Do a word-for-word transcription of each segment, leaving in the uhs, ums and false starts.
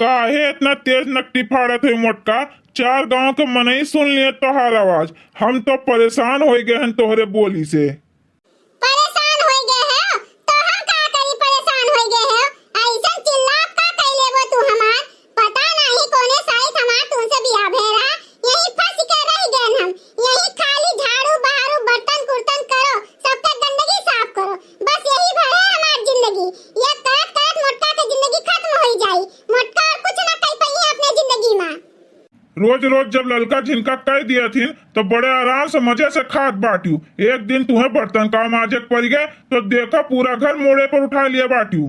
काहे इतना तेज नकटी फाड़त है मोटका? चार गांव के मनई सुन लिए तोहार आवाज। हम तो परेशान होइ गए हैं तोहरे बोली से। परेशान होइ गए हो? तो हम का करी, परेशान होइ गए हो? ऐसन चिल्लात का कइ लेबो तू हमार? पता नहीं कौने साइत हमार तुमसे बियाह भय रहा, यहीं फंस के रह गए हम। यहीं खाली झाड़ू बहारू, बर्तन कुर्तन करो, सबके गंदगी साफ करो, बस यही भरे हमार जिंदगी। ये करत करत मोटका के जिंदगी खत्म होइ जाई। मोटका और कुछ ना कइ पइहे अपने जिंदगी में। रोज रोज जब ललका झिनका कह दिया थी तो बड़े आराम से मजे से खात बाटियो। एक दिन तुहे बर्तन का माजे के पड़ गए तो देखा पूरा घर मोड़े पर उठा लिए बाटियो।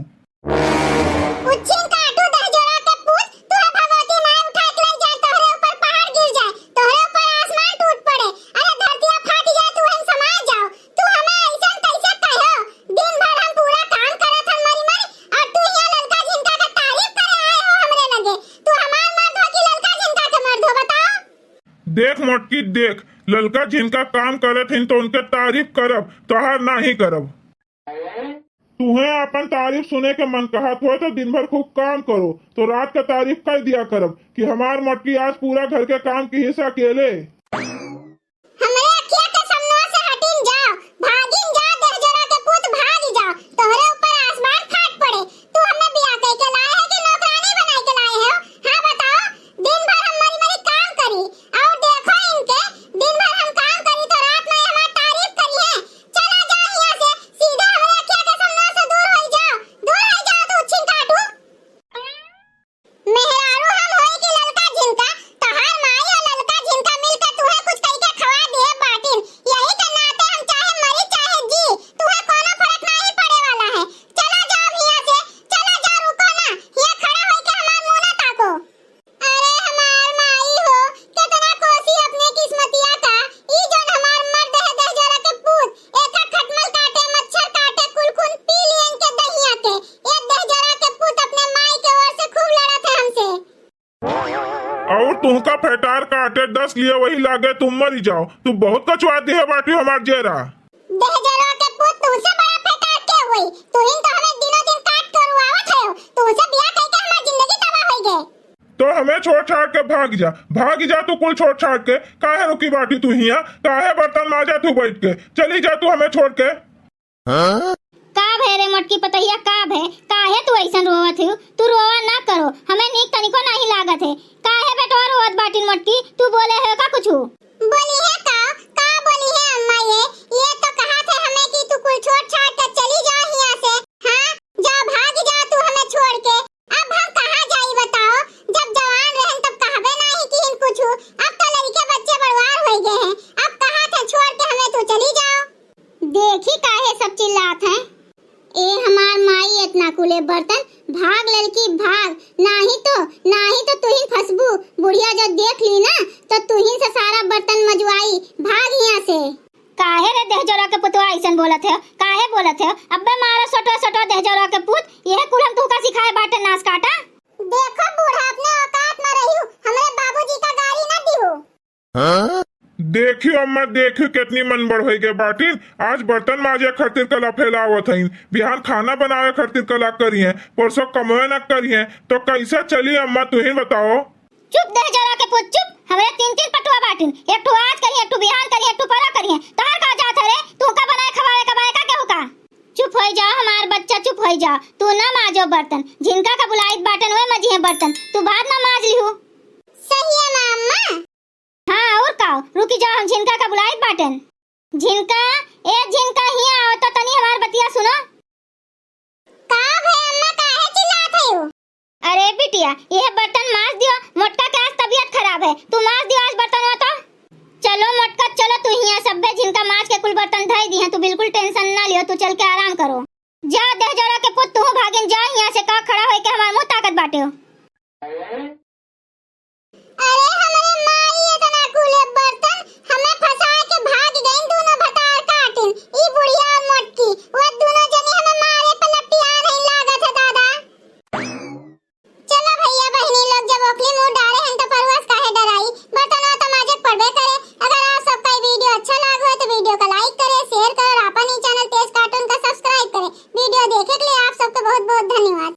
उच्छिन काटू दहजोरा के पूत, तुहे भगवती माई उठा के ले जाए, तोहरे ऊपर पहाड़ गिर जाए, तोहरे ऊपर आसमान टूट पड़े, अरे धरतिया फाट जाए, तू हम समा जाओ। तू हमें ऐसन कैसे कहो? दिन भर हम पूरा काम करत हम मरी मरी, और तू यहाँ ललका झिनका के तारीफ करे आए हो हमरे लगे। तू हमार मर्द हो कि ललका झिनका के मर्द हो, बताओ? देख मोटकी देख, ललका झिनका काम करत हिन तो उनके तारीफ करब, तोहार नाही करब। तुहे अपन तारीफ सुने के मन कहत हो तो दिन भर खूब काम करो, तो रात का तारीफ कर दिया करब कि हमार मोटकी आज पूरा घर के काम की हिस्सा अकेले। हमरे अखिया के सामने से हटिन जाओ, भागिन जाओ, दहजोरा के पूत भाग जाओ, तोहरे ऊपर आसमान फाट पड़े। तू हमें बियाह कइके लाए है कि नौकरानी बनाई के लाए हो? हाँ बताओ, दिन भर हम मरी मरी काम करी और देखो इनके, दिन भर हम काम करी तो रात में हमार तारीफ करी है। चला जाओ यहाँ से, सीधा हमरे अखिया के सामने से दूर हो जाओ, दूर हो जाओ तू उच्छिन काटू। मेहरारू हम होई कि ललका झिनका, तोहार माई और ललका झिनका मिलके तुहे कुछ कइके खवा दिए बाटिन। यही के नाते हम चाहे मरी चाहे जी, तुहे कोनो फर्क नहीं पड़े वाला है। चला जाओ हियां से, चला जाओ, रुको ना, हियां खड़ा होई के हमार मुंह ना ताको। अरे हमार माई हो, कितना कोसी अपने किस्मतिया का, ई जौन हमार मर्द है दहजोरा के पूत, एका खटमल काटे, मच्छर काटे, कुल खून पी लियन के दहिया के। ए दहजोरा के पूत अपने माई के ओर से खूब लड़त है हमसे। और तुमका फेटार काटे दस लिए वही लागे तुम मरी जाओ। तू बहुत कचवा दिहे बाटी हमार जेरा। दहजोरा के पूत तुमसे बड़ा फेटार के होई? तुहिन तो हमें दिनों दिन काट के रुआवत है। तुमसे बियाह कइके हमार जिंदगी तबाह होई गए। तो हमें छोड़ छाड़ के भाग जा, भाग जा तू कुल छोड़ छाड़ के। काहे रुकी बाटी तू हिया? काहे बर्तन माजा तू बैठ के? चली जा तू हमें छोड़ के। हाँ? का भय रे मोटकी पतोहिया, का भय? काहे तू ऐसन रोवत हऊ? तू रोवा ना करो, हमें नीक तनिको नहीं लागत है। काहे बेटवा रोवत बाटिन मोटकी? तू बोले है का कुछु? बोली है का? का बोली है अम्मा ये? ये तो कहा थे हमें कि तू कुल छोड़ छाड़ के चली जा हिया से। हाँ, जा भाग जा तू हमें छोड़ के। अब हम कहाँ जाई बताओ? जब जवान रहन तब कहबे नाही किहिन कुछु। अब तो लड़के बच्चे बड़वार होई गए हैं। अब कहा थे छोड़ के हमें तू चली जाओ। देखी काहे सब चिल्लात हैं। ए हमार माई, इतना कुले बर्तन, भाग ललकी भाग, नाही तो, नाही तो तुहिन फंसबू। बुढ़िया जब देख ली ना तो तुहिन से सारा बर्तन मजवाई। भाग हिया से। काहे रे देहजोरा के पुतवा अइसन बोलत है? काहे बोलत है? अब्बे मारो सटो सटो देहजोरा के पूत, यह कुल हम तुहका सिखाए बाटे नास काटा। देखो बूढ़ा, अपने औकात में रहियो, हमरे बाबूजी का गारी ना दिहो। देखियो अम्मा, देखियो कितनी मन बढ़ होई गए बाटिन। आज बर्तन माजे खातिर कला फैलावत हईन, बिहान खाना बनावे खातिर कला करिहें, परसों कमवे न करिहें, तो कैसे चली अम्मा, तुहिन बताओ। चुप देहजोरा के पूत चुप, हमरे तीन तीन पटुआ बाटिन, एक ठो आज करिहें, एक ठो बिहान करिहें, एक ठो परसों करिहें, तोहर का जात है रे? तू का बनाए खवावे का बाए का केहू का? चुप होई जाओ हमार बच्चा, चुप होई जाओ, तू ना माजो बर्तन, झिनका का बुलाइत बाटन वह मजिहें बर्तन, तू भात ना माज लिहू। सही है ना अम्मा? हाँ, और का? रुकी जाओ, हम झिनका का बुलाइत बाटेन। झिनका, ए झिनका, हियाँ आओ तो तनी हमार बतिया सुनो। का भे अम्मा, काहे चिल्लात हयो? अरे बिटिया, यह बर्तन माज दियो, मोटका के आज तबीयत खराब है, तू माज दियो आज बर्तनवा तो। चलो मोटका, चलो तू हियाँ, सब्बे झिनका माज के कुल बर्तन धई दिहे, तू बिल्कुल tension ना लियो, तू चल के आराम करो। जा देहजोरा के पुत, तू भागिन जा हियाँ से, का खड़ा होई के हमार मुँह ताकत बाटे हो। अरे हमरे माई, इतना कुले बर्तन हमें फंसाए के भाग गईन दोनों भतार काटिन। ई बुढ़िया और मोटकी, वो दोनों जनी हमें मारे पे लपटिया नहीं लागत है दादा। चलो भैया बहनी लोग, जब ओखली मुंह डारे हैं तो परवास काहे डराई, बर्तनवा तो माजे के पड़बे करे। अगर आप सबका ये video अच्छा लाग हो तो video का like करे, share करे और अपन ई channel तेज cartoon का subscribe करे। Video देखे के लिए आप सबको बहुत बहुत धन्यवाद।